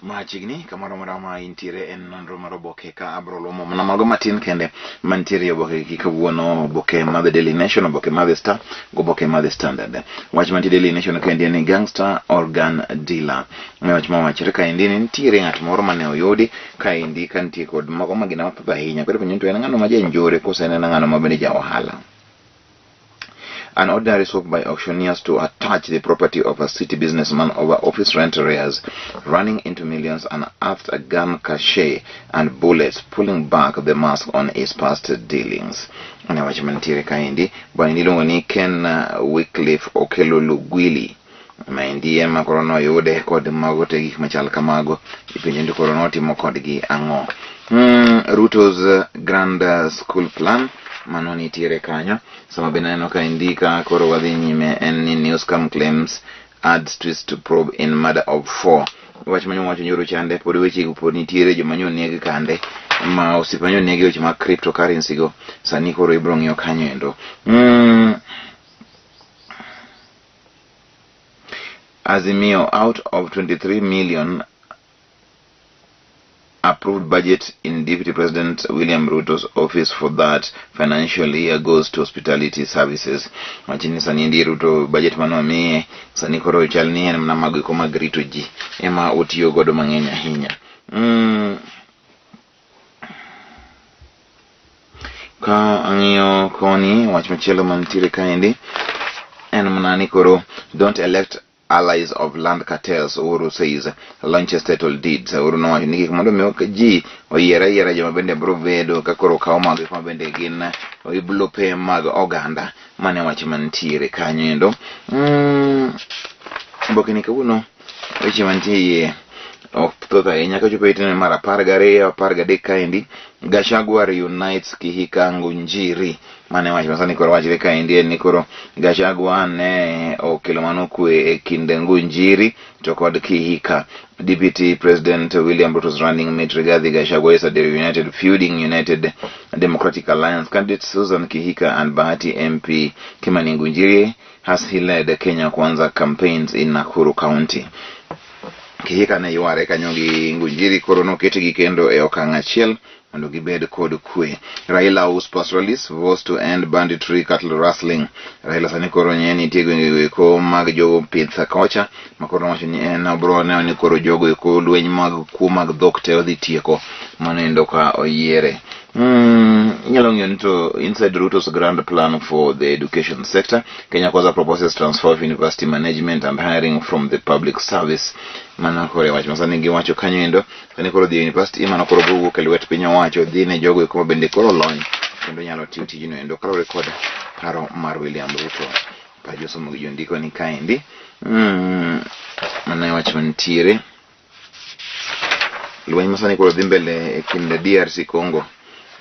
Machiegni kamoro amora ma intiere en nonro mar oboke ka abro lomo mana mago matin kende mantiere e oboke gi kawuono oboke mar The Daily Nation, oboke mar The Star goboke mar The Standard. Wach mantie Daily Nation kaendi en ni gangster or gun dealer. Ne wach mawachore kaendi ni nitiere ng'at moro mane oyudi kaendi ka nitie kod mago magina mathoth ahinya. Koro ipenjo ni to en ng'ano ma janjore koso en ng'ano ma bende ja ohala. An ordinary swap by auctioneers to attach the property of a city businessman over office rent arrears running into millions unearthed a gun cache and bullets pulling back the mask on his past dealings. Ne wach mantiere kaendi, bwana iluongo ni Ken Wycliffe Okello Lugwili. Maendi ema koro noyude kod mago te gik machal kamago. Ipenjo ni koro notimo kodgi ang'o. Ruto's Grand School Plan mano nitiere kanyo. Sama bende aneno ka indika koro wadhi nyime en ni new scam claims adds twist to probe in murder of four. Wach manyo wacho nyoro chande pod weche go pod nitiere joma nyo neg kande ma osiepe manyo neg weche mag cryptocurrency go sani koro ibro ng'iyo kanyo endo. Azimio out of 23 million approved budget in Deputy President William Ruto's office for that financial year goes to hospitality services. Wachni sani ndi Ruto budget mane omiye sani koro chal ni en mana mago eko mag rito ji ema otiyo godo mang'eny ahinya. Ka ang'iyo koni wach machielo mantiere kaendi en mana ni koro don't elect allies of land cartels Uhuru says launches title deeds. Uhuru nowacho ni kik mondo mi ok ji oyier ayiera joma bende biro bedo ka koro kawo mago ma bende gin lope mag oganda mane wach mantiere kanyo endo. Oboke ni kawuono weche mantie iye ok thoth ahinya kochopo e itene mar 12 13 kaendi Gachagua reunites Kihika Ngunjiri mane wach masani koro wachre kaendi en ni koro Gachagua ne okelo mano kwe e kind Ngunjiri to kod Kihika. Deputy President William Ruto's running mate Rigathi Gachagua yesterday reunited feuding United Democratic Alliance candidate Susan Kihika and Bahati MP Kimani Ngunjiri as he led Kenya Kwanza campaigns in Nakuru County. Kihika ne yware kanyo gi Ngunjiri koro noketgi kendo e okang' achiel mondo gibed kod kwe. Raila owes pastoralists vows to end banditry cattle rustling. Raila sani koro nye nitie gwenge eko mag jopith kocha ma koro nowacho ni en obro neno ni koro jogo eko lweny mag kuo mag dhok te odhi tieko mano endo ka oyiere. Inyalo ng'iyo ni to inside Ruto's grand plan for the education sector, Kenya Kwanza proposes transfer of university management and hiring from the public service. Mano koro e wach masani giwacho kanyo endo sani koro dhi e university mano koro biro wuok e lwet piny owacho dhi ne jogo eko ma bende koro lony kendo nyalo tiyo tijno endo kaluwore kod paro mar William Ruto. Pa josomo gi jondiko ni kaendi. Mano e wach mantiere. Lweny masani koro dhi mbele e kind DRC Congo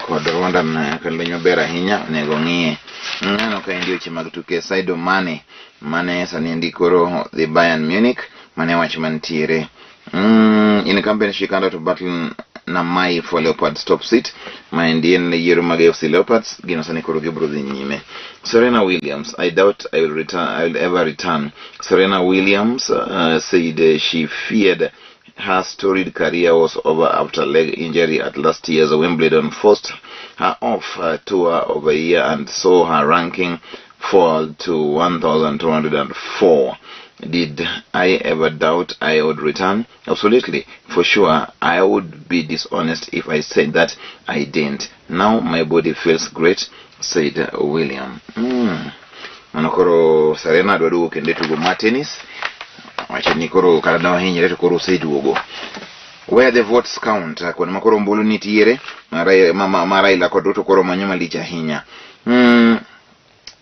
kod Rwanda en lweny maber ahinya onego ng'iye. Neno kaendi weche mag tuke Sadio Mane mane sani endi koro dhi Bayern Munich mane wach mantiere. Incumbent Shikanda to battle Namai for Leopards top seat. Maendi en yiero mag AFC Leopards gino sani koro gibiro dhi nyime. Serena Williams, I doubt I will return, I will ever return. Serena Williams said she feared her storied career was over after leg injury at last year's Wimbledon forced her off a tour of a year and saw her ranking fall to 1,204. Did I ever doubt I would return? Absolutely. For sure, I would be dishonest if I said that I didn't. Now my body feels great, said William. Mano koro Serena dwa duogo kendo e tugo mar tennis. Wacho ni koro kata ne ohinyre to koro oseduogo. Where the votes count, kuonde ma koro ombulu nitiere, ma Raila kod Ruto koro manyo malich ahinya.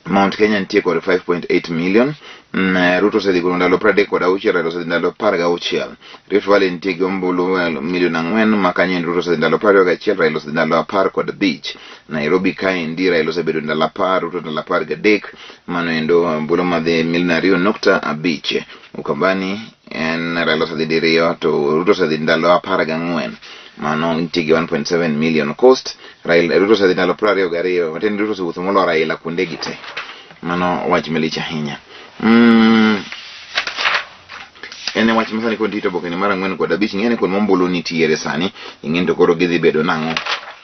Mount Kenya nitie kod 5.8 million. Ruto osedhi kuom ndalo 36, Raila osedhi ndalo 16. Rift Valley nitie gi ombulu milion 4 ma kanyo Ruto osedhi ndalo 21, Raila osedhi ndalo 15. Nairobi kaendi Raila osebedo ndalo 10, Ruto ndalo 13. Mano endo ombulu madhi milion 2.5. Ukambani en Raila osedhi diriyo to Ruto osedhi ndalo 14. Mano nitie gi 1.7 million cost. Raila Ruto osedhi ndalo 22, matiende Ruto osewuotho moloyo Raila kuonde gi te. Mano wach malich ahinya. En e wach masani kod nitie oboke ni mar 4 kod 5 ing'e ni kuond mombulu nitiere sani ing'e ni to koro gidhi bedo nang'o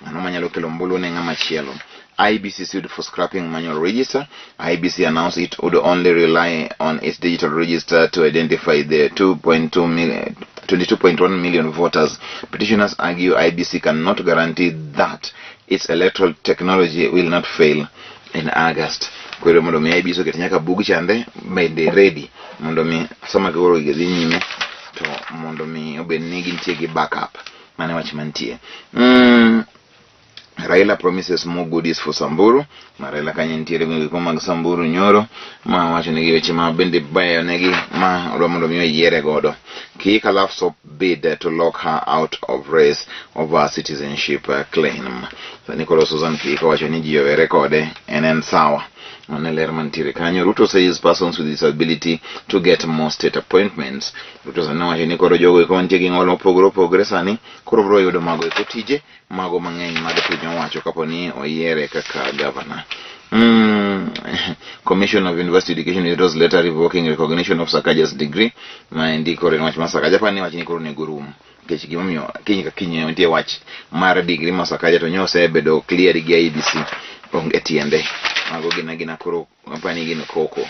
mano manyalo kelo ombulu ne ng'ama chielo. IEBC sued for scrapping manual register. IEBC announced it would only rely on its digital register to identify the 2.2 million, 22.1 million voters. Petitioners argue IEBC cannot guarantee that its electoral technology will not fail in August. Koro mondo mi IEBC oket nyaka bug chande bende ready mondo mi sama koro gidhi nyime to mondo mi obed ni gintie gi backup. Mano e wach mantie. Raila promises more goodies for Samburu. Ma Raila kanyo nitiere gwenge ko mag Samburu nyoro ma wacho negi weche ma bende beyo negi ma odwa mondo mi oyiere godo. Kihika laughs off bid to lock her out of race over citizenship claim. Sani koro Susan Kihika wacho ni ji owere kode en en sawa. Mano e ler mantiere kanyo. Ruto says persons with disability to get more state appointments. Ruto sani wacho ni koro jogo eko mantie gi ng'ol mopogore opogore sani koro biro yudo mago eko tije mago mang'eny mag piny owacho kapo ni oyiere kaka gavana. Commission of University Education withdraws letter revoking recognition of Sakaja's degree. Maendi koro en wach mar Sakaja pani wach ni koro onego rum. Nikech gimomiyo kiny ka kiny nitie wach mar degree mar Sakaja to nyosebedo cleared gi IEBC onge tiende. Mago gin agina koro apani gin koko.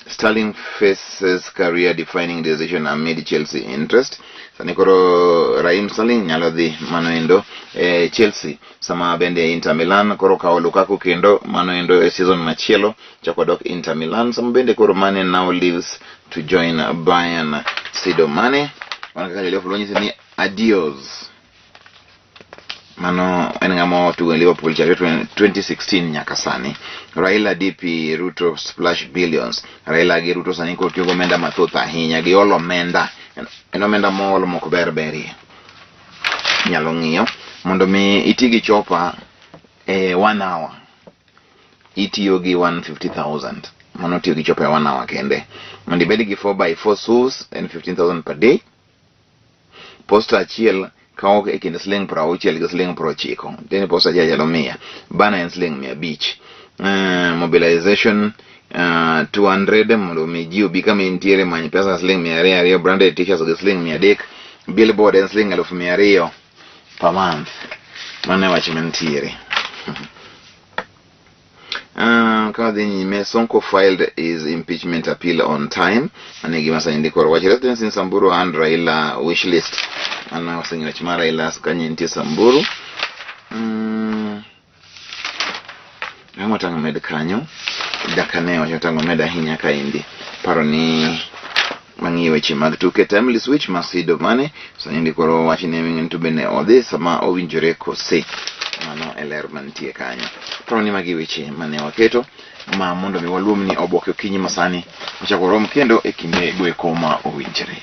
Sterling faces career defining decision amid Chelsea interest. Sani koro Raheem Sterling nyalo dhi mano endo e Chelsea sama bende Inter Milan koro kawo Lukaku kendo mano endo e season machielo chako dok Inter Milan sama bende koro Mane now leaves to join Bayern. Sadio Mane wan kaka Liverpool wanyiso ni adios. Mano en ng'ama otugo e Liverpool chakre 2016 nyaka sani. Raila DP Ruto splash billions. Raila gi Ruto sani koro tiyo gi omenda mathoth ahinya. Giolo omenda. En omenda mool mok ber berie. Inyalo ng'iyo mondo mi iti gi chopa e 1 hour. Itiyo gi 150,000. Mano tiyo gi chopa e 1 hour kende. Mondo ibed gi 4x4 SUVs en 15,000 per day. Posta achiel kawo e kind siling 60 gi siling 90. Tiende posta achiel chalo 100. Bana en siling 500. Mobilization 200 mondo mi ji obi kama intiere many pesa siling 200 branded t-shirts gi siling 300. Billboard en siling 200,000 per month. Mano e wach mantiere. Ka dhi nyime, Sonko filed his impeachment appeal on time. Mano e gima sani ndiko wach. Residents in Samburu and Raila wish list. Mano oseng'eyo wach mar Raila kanyo nitie Samburu. Ang'o tang' med kanyo? Dakane wacho tang' med ahinya kaendi. Paro ni mang'iyo weche mag tuke timely switch ma Sadio Mane sani ndi koro wach ni to bende odhi sama owinjore kose. Mano e ler mantie kanyo. Paro ni magi weche mane waketo ma mondo mi waluom ni oboke okinyi masani wachako rom kendo e kinde goeko ma owinjore.